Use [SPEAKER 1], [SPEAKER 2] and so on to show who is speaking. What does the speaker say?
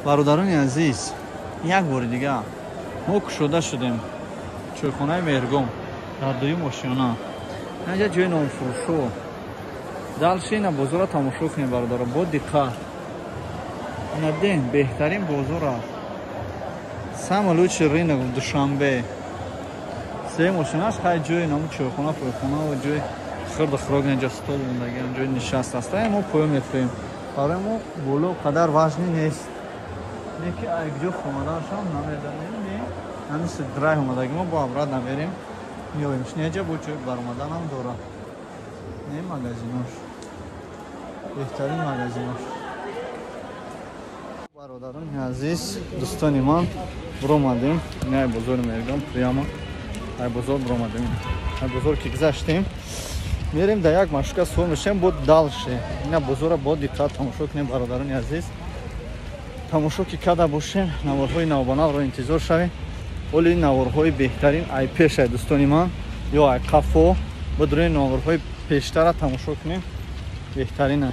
[SPEAKER 1] Бародарони азиз, як бори дига мо кушода шудем чойхонаи Меҳргон дар дуюм ошёна. Инҷа ҷои нонфурӯшо. Дальше ина бозорро тамошо кунем, бародаро, бо диққат. Ина ден беҳтарин бозор аст, самый лучший рынок в Душанбе. Сеюм ошёнаш. Хай, ҷои наму чойхона, пойхона ва ҷои хирду хӯрок, инҷа стол мондагиам, ҷои нишаст аст. Мо поён мефурем, барои мо боло қадар важный нест. Не ки айкҷо омаданашам намедонем, не ҳамин драй омадаги, мо бо обратно мерем, меоем. Неҷа бо ҷои баромаданам дора. Не, магазинош беҳтарин магазинош. Бародарони азиз, дӯстони ман, буромадем ин ай бозори Меҳргон, прямо ай бозор буромадем. Ай бозор ки гузаштем, мерем дар як маршрутка сувор мешавем, бо дальше ина бозора бо диққат тамошо кунем. Бародарони азиз, тамошо ки карда бошем, наворҳои навбанавро интизор шавем. Оли наворҳои беҳтарин ай пешай, дӯстони ман, ё ай қафо бидурем, наворҳои пештара тамошо кунем, беҳтарина.